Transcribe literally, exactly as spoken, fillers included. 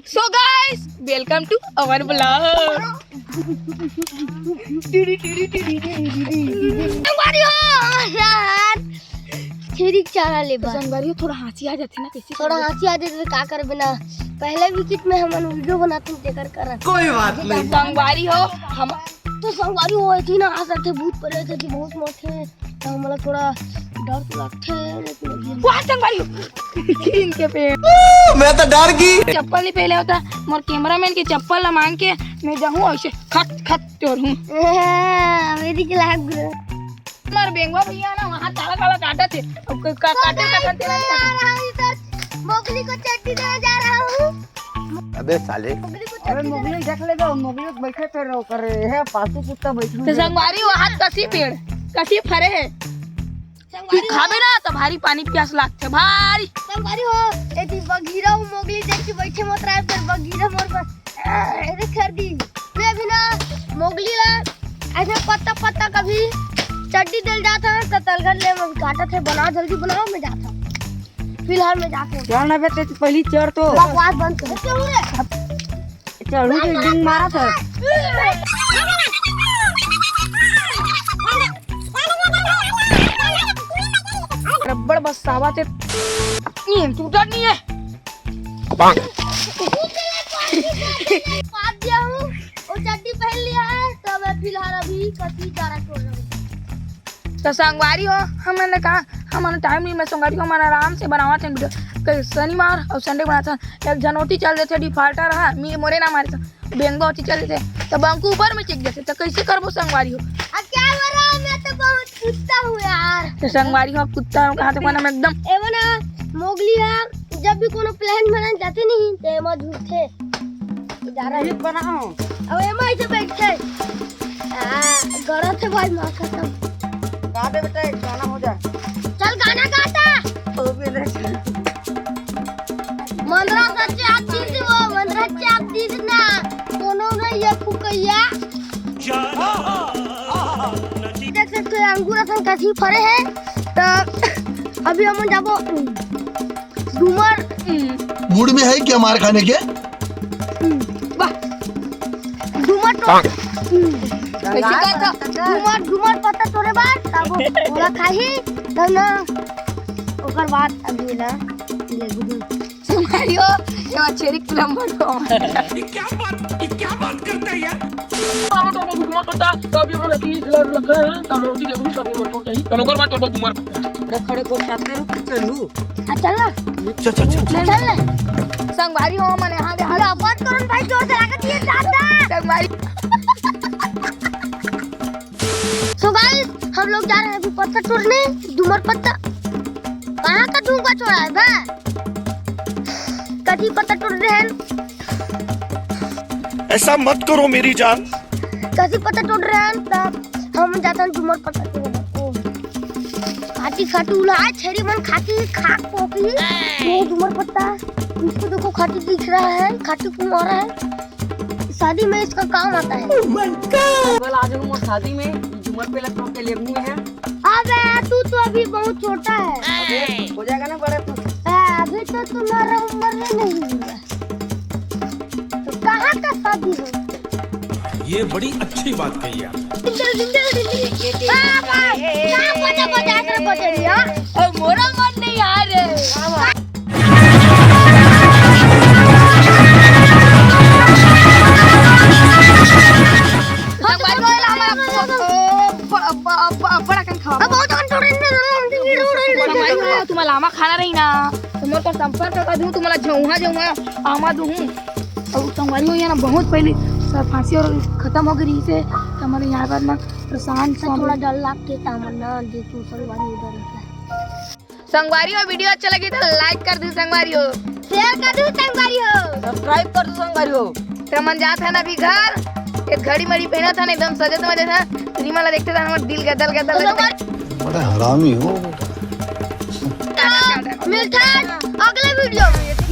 So guys, welcome to our vlog. संगवारी हो, हमर यार छेरी के चारा ले बा। संगवारी हो, थोड़ा हाँसी आ जाथे ना, कइसे थोड़ा करबे? हाँसी आ जाथे, का करबे ना। पहले विकेट में हमन वीडियो बनाते हैं, जेकर कारण। कोई बात नहीं। संगवारी हो, हम तो संगवारी हो, एती ना आ सकथे, भूत प्रेत एती बहुत मरथे। त हमला थोड़ा डर तो लगथे, लेकिन अभी वाह, संगवारी हो। छीन के पेड़। मैं तो डर गई। चप्पल नहीं पहले होता, मोर कैमरामैन के चप्पल ला मांग के मैं जाहूँ, ऐसे खट खट चोर हूँ। मेरी के लाग गुरु। मोर बेंगवा भैया ना वहाँ काला काला काटा थे, अब का-, का-, काटे का खन तेरा नहीं काटे। मोगली को चड्डी देने जा रहा हूँ। अबे साले। मोगली को अबे चड्डी मोगली देने देख ले बे, मोगली तो बैठे पे रहो कर रहे हैं, पालतू कुत्ता बैठे तो हुए। संगवारी वो हाथ कसी पेड़, कसी फरे है। तू संगवारी हो। खाबे ना तो भारी पानी प्यास लागथे, भारी। संगवारी हो, एती बघीरा हूँ, मोगली देख के बैठे मत रहे, फिर बघीरा मोर पर, अरे कर दी। मैं अभी ना मोगली ला ऐसे पत्ता पत्ता कभी चड्डी दल जाता है, तो तलघट ले में काटा थे, बना जल्दी बनाओ, मैं जाता हूँ। फिलहाल मैं जाता हूँ। चल ना बे, ते पहली चढ़ तो। बकवास बंद कर। चढ़ू के डिंग मारा था। रबड़ बसावा थे। नहीं, टूटा नहीं है। पाप दिया हूँ, वो चड्डी पहन लिया है, तो मैं फिलहाल अभी कसी चारा छोड़ रहा हूँ। तो संगवारी हो, हमन ने कहा, हमन टाइम नहीं मिला संगवारी हो, हमन आराम से बनावत हन वीडियो। कई शनिवार और संडे बनात हन। एक झन ओती चल देथे, डिफॉल्टर हा, मी मोरे ना मारे तो बेंगवा ओती चल देथे, तो बंकू ऊपर में चेक देथे, तो कैसे करबो संगवारी हो? अब क्या हो रहा है? मैं तो बहुत कुत्ता हूँ यार। तो संगवारी हो, कुत्ता हो, कहाँ तक बना मैं एकदम। एमन मोगली हा, जब भी कोनो प्लान बनाने जाते नहीं, तो एमा झूठे। जा रहा है। बनाओ। अब एमा ऐसे बैठे। आ, गलत है भाई, मार खत्म। गा दे बेटा, एक गाना हो जाए। चल गाना गाता। ओ मेरे। मंदरा सच्चे आप दीस वो, मंदरा सच्चे आप दीस ना। कोनो नहीं ये फुकैया। देख सकते हो अंगूर असन कसी फरे है। तो अभी हम जाबो डूमर, हम्म। मूड में है क्या मार खाने के? हम्म, वाह। डूमर तो, हम्म। कैसे कहता? डूमर, डूमर पत्ता तोरे बाद, तब ओला खाही, तब ना, ओकर बाद अभी ना, ले गुदू। संगवारी हो, ये छेरी के लंबर को। ये क्या बात, ये क्या बात करता है यार? मारो तो डूमर पत्ता, तो अभी हमने तीस लाख रखा है, तो हम उनकी जरूर सब मत चाहिए। तो ओकर बाद तो डूमर पत्ता। खड़े को साथ में रुक चलू। आ, चल ना। चल, चल, चल, चल। चल ना। संगवारी हो, मने यहाँ दे हाल। आवाज करो ना भाई, जोर से लगा दिए दादा। संगवारी। So guys, हम लोग जा रहे हैं अभी पत्ता तोड़ने, डूमर पत्ता। कहाँ का डूंगा छोड़ा है बे? कथी पत्ता तोड़ रहे हैं? ऐसा मत करो मेरी जान। कथी पत्ता तोड़ रहे हैं, तब हम जाता है डूमर पत्ता तोड़ने। ओ। खाटी खाटी उला है, छेरी मन खाटी खा कोकी। वो डूमर पत्ता, इसको देखो, खाटी दिख रहा है, खाटी कुंवारा है। शादी में इसका काम आता है। कल आ जाऊँ मोर शादी में, डूमर पे लग के लेबू है। अबे, तू तो अभी बहुत छोटा है। अबे, हो जाएगा ना बड़ा तू। ए, अभी तो तुम्हारा उम्र ही नहीं हुआ। तो कहाँ का शादी हो? ये बड़ी अच्छी बात कही यार। जिंदल, जिंदल, जिंदल। पापा, का बजा, बजा, कर बजा लिया? और मोरा मन नहीं आ रहे। बड़ा कन खावा। अब बहुत कन थोड़े ने संगवारी हो, तुम्हारा लामा खाना रही ना, तो मोर को संपर्क कर दूँ, तुम्हारा झौहा झौहा आमा दूँ। और संगवारी हो, यहाँ ना बहुत पहले सब फांसी और खत्म हो गई रही से, तो हमारे यहाँ पर ना प्रशांत तो स्वामी थोड़ा डर लगते, तामन्ना दे तू संगवारी उधर है। संगवारी हो, वीडियो अच्छा लगी तो लाइक कर दू संगवारी हो, शेयर कर दू संगवारी हो, सब्सक्राइब कर दू संगवारी हो। तो मन जात है ना अभी घर, एक घड़ी मड़ी पहना था ना, एकदम सजे तो मजे था। रिमा ला देखते था, हमारा दिल गदल गदल। बड़ा हरामी हो बेटा। मिलते हैं अगले वीडियो में।